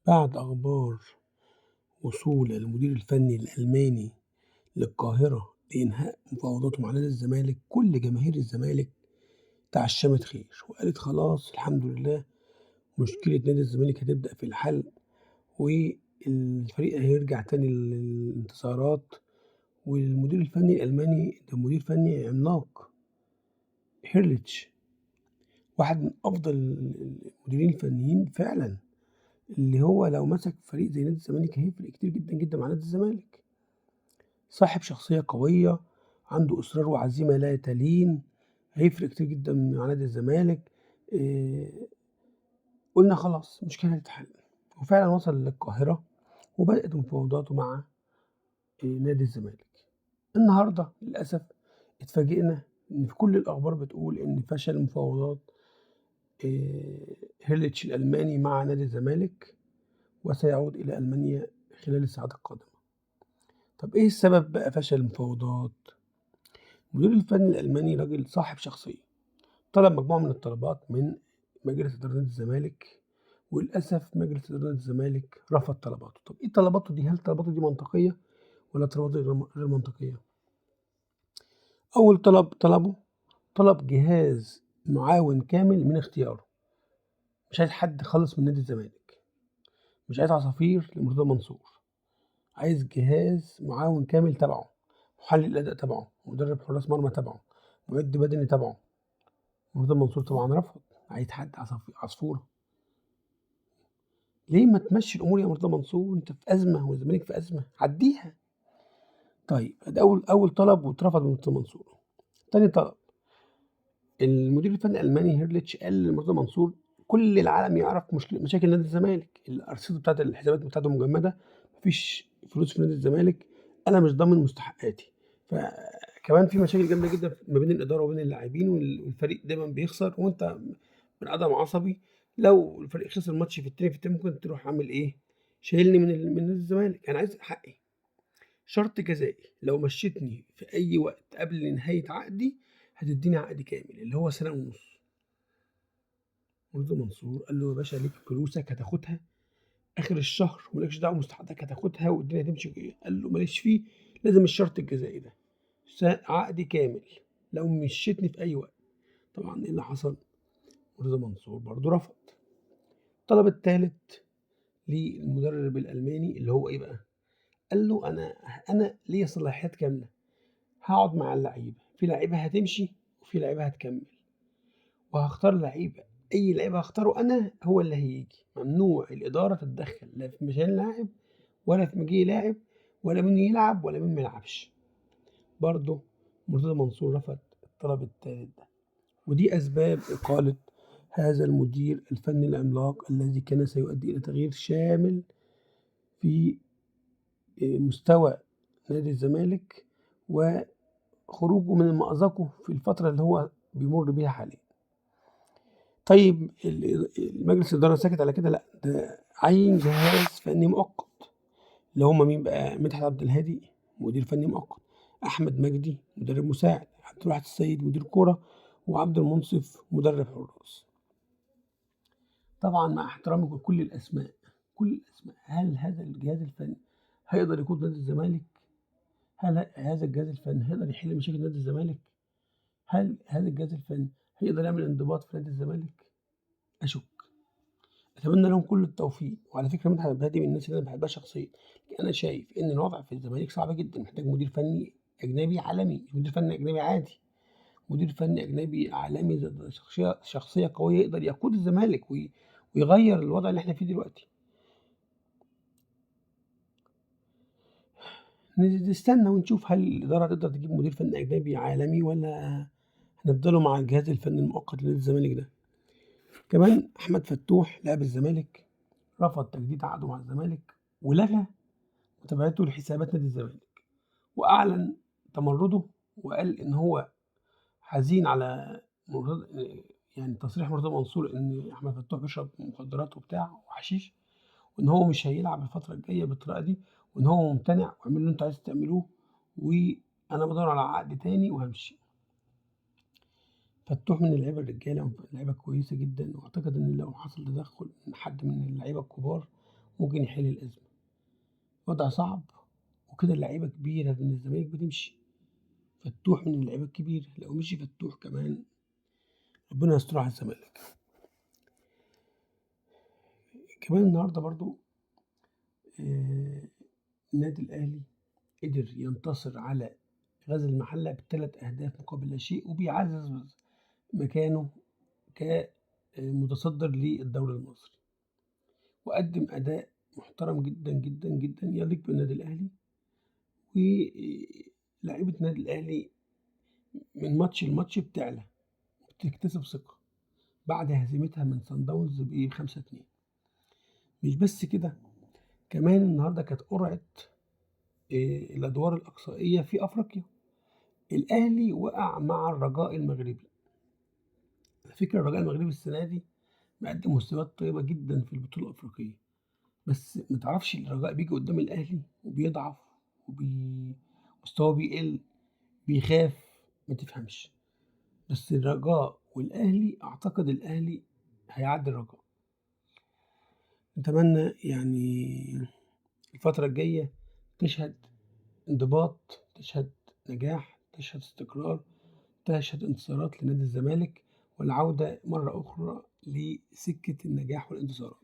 بعد أخبار وصول المدير الفني الألماني للقاهرة لإنهاء مفاوضاته مع نادي الزمالك، كل جماهير الزمالك تعشمت خير وقالت خلاص الحمد لله مشكلة نادي الزمالك هتبدأ في الحل والفريق هيرجع تاني للانتصارات. والمدير الفني الألماني ده مدير فني عملاق، هيرليتش، واحد من أفضل المديرين الفنيين فعلا، اللي هو لو مسك فريق زي نادي الزمالك هيفرق كتير جدا جدا مع نادي الزمالك. صاحب شخصية قوية، عنده إصرار وعزيمة لا تلين، هيفرق كتير جدا مع نادي الزمالك. قلنا خلاص مشكلة هتتحل، وفعلا وصل للقاهرة وبدأت مفاوضاته مع نادي الزمالك. النهاردة للأسف اتفاجئنا إن في كل الأخبار بتقول إن فشل مفاوضات هيرليتش الألماني مع نادي الزمالك وسيعود إلى ألمانيا خلال الساعات القادمة. طب إيه السبب بقى فشل المفاوضات؟ المدير الفني الألماني راجل صاحب شخصية، طلب مجموعة من الطلبات من مجلس إدارة نادي الزمالك، وللأسف مجلس إدارة نادي الزمالك رفض طلباته. طب إيه طلباته دي؟ هل طلباته دي منطقية ولا طلباته غير منطقية؟ أول طلب طلبه، طلب جهاز معاون كامل من اختياره، مش عايز حد خالص من نادي الزمالك، مش عايز عصافير لمرتضى منصور، عايز جهاز معاون كامل تبعه، محلل الأداء تبعه، مدرب حراس مرمى تبعه، معد بدني تبعه. مرتضى منصور طبعا رفض، عايز حد عصفورة. ليه ما تمشي الأمور يا مرتضى منصور؟ أنت في أزمة والزمالك في أزمة، عديها. طيب ده أول طلب واترفض من مرتضى منصور. تاني طلب، المدير الفني الألماني هيرليتش قال لمرتضى منصور كل العالم يعرف مشاكل نادي الزمالك، الأرصدة بتاعت الحسابات بتاعته مجمدة، مفيش فلوس في نادي الزمالك، أنا مش ضامن مستحقاتي. فكمان في مشاكل جامدة جدا ما بين الإدارة وبين اللاعبين، والفريق دايما بيخسر، وأنت بني آدم عصبي، لو الفريق خسر ماتش في التاني في التاني ممكن تروح عامل إيه؟ شايلني من نادي الزمالك، أنا عايز حقي. شرط جزائي، لو مشيتني في أي وقت قبل نهاية عقدي هتديني عقد كامل اللي هو 1.5 سنة. مرتضى منصور قال له يا باشا ليك فلوسك هتاخدها آخر الشهر ومالكش دعوة مستحقاتك هتاخدها والدنيا هتمشي. قال له ماليش فيه، لازم الشرط الجزائي ده، عقد كامل لو مشيتني في أي وقت. طبعا إيه اللي حصل؟ مرتضى منصور برضه رفض. الطلب الثالث للمدرب الألماني اللي هو إيه بقى؟ قال له أنا ليا صلاحيات كاملة، هقعد مع اللعيبة، في لعيبة هتمشي وفي لعيبة هتكمل، وهختار لعيبة، أي لعيبة هختاره أنا هو اللي هيجي، ممنوع الإدارة تتدخل لا في مشان لاعب ولا في مجيء لاعب ولا مين يلعب ولا مين ما يلعبش. برضه مرتضى منصور رفض الطلب الثالث ده. ودي أسباب إقالة هذا المدير الفني العملاق الذي كان سيؤدي إلى تغيير شامل في مستوى نادي الزمالك وخروجه من مأزقه في الفترة اللي هو بيمر بيها حاليا. طيب المجلس الإدارة ساكت على كده؟ لا، ده عين جهاز فني مؤقت، اللي هم مين بقى؟ مدحت عبد الهادي مدير فني مؤقت، أحمد مجدي مدرب مساعد، عبد الواحد السيد مدير كورة، وعبد المنصف مدرب حراس. طبعا مع احترامي لكل الأسماء، كل الأسماء، هل هذا الجهاز الفني هيقدر يقود نادي الزمالك؟ هل هذا الجهاز الفني هيقدر يحل مشاكل نادي الزمالك؟ هل هذا الجهاز الفني هيقدر يعمل انضباط في نادي الزمالك؟ أشك. أتمنى لهم كل التوفيق. وعلى فكرة مدحت عبد الهادي من الناس اللي أنا بحبها شخصيا، لكن أنا شايف إن الوضع في الزمالك صعب جدا، محتاج مدير فني أجنبي عالمي، مش مدير فني أجنبي عادي، مدير فني أجنبي عالمي، شخصية قوية يقدر يقود الزمالك ويغير الوضع اللي احنا فيه دلوقتي. نستنى ونشوف هل الإدارة تقدر تجيب مدير فني أجنبي عالمي ولا هنفضلوا مع الجهاز الفني المؤقت لنادي الزمالك ده. كمان أحمد فتوح لاعب الزمالك رفض تجديد عقده مع الزمالك ولغى متابعته لحسابات نادي الزمالك، وأعلن تمرده وقال إن هو حزين على يعني تصريح مرتضى منصور إن أحمد فتوح بيشرب مخدرات وبتاع وحشيش، وإن هو مش هيلعب الفترة الجاية بالطريقة دي، وإن هو ممتنع واعملوا اللي أنتوا عايزين تعملوه، وأنا بدور على عقد تاني وهمشي. فتوح من اللعيبة الرجالة، لعيبة كويسة جدا، وأعتقد إن لو حصل تدخل من حد من اللعيبة الكبار ممكن يحل الأزمة. وضع صعب، وكده اللعيبة كبيرة من الزمالك بتمشي. فتوح من اللعيبة الكبيرة، لو مشي فتوح كمان ربنا يستر على الزمالك. كمان النهارده برضو النادي الأهلي قدر ينتصر على غزل المحلة ب3 أهداف مقابل لا شيء، وبيعزز مكانه كمتصدر للدوري المصري، وقدم أداء محترم جدا جدا جدا يليق بالنادي الأهلي. ولاعيبة النادي الأهلي من ماتش لماتش بتعلى وبتكتسب ثقة بعد هزيمتها من صن داونز ب 5-2. مش بس كده، كمان النهارده كانت قرعة الأدوار الإقصائية في أفريقيا. الأهلي وقع مع الرجاء المغربي. على فكرة الرجاء المغربي السنة دي مقدم مستويات طيبة جدا في البطولة الأفريقية، بس ما تعرفش الرجاء بيجي قدام الأهلي وبيضعف ومستواه بيقل، بيخاف، ما تفهمش. بس الرجاء والأهلي أعتقد الأهلي هيعدي الرجاء. نتمنى يعني الفترة الجاية تشهد انضباط، تشهد نجاح، تشهد استقرار، تشهد انتصارات لنادي الزمالك، والعودة مرة أخرى لسكة النجاح والانتصارات.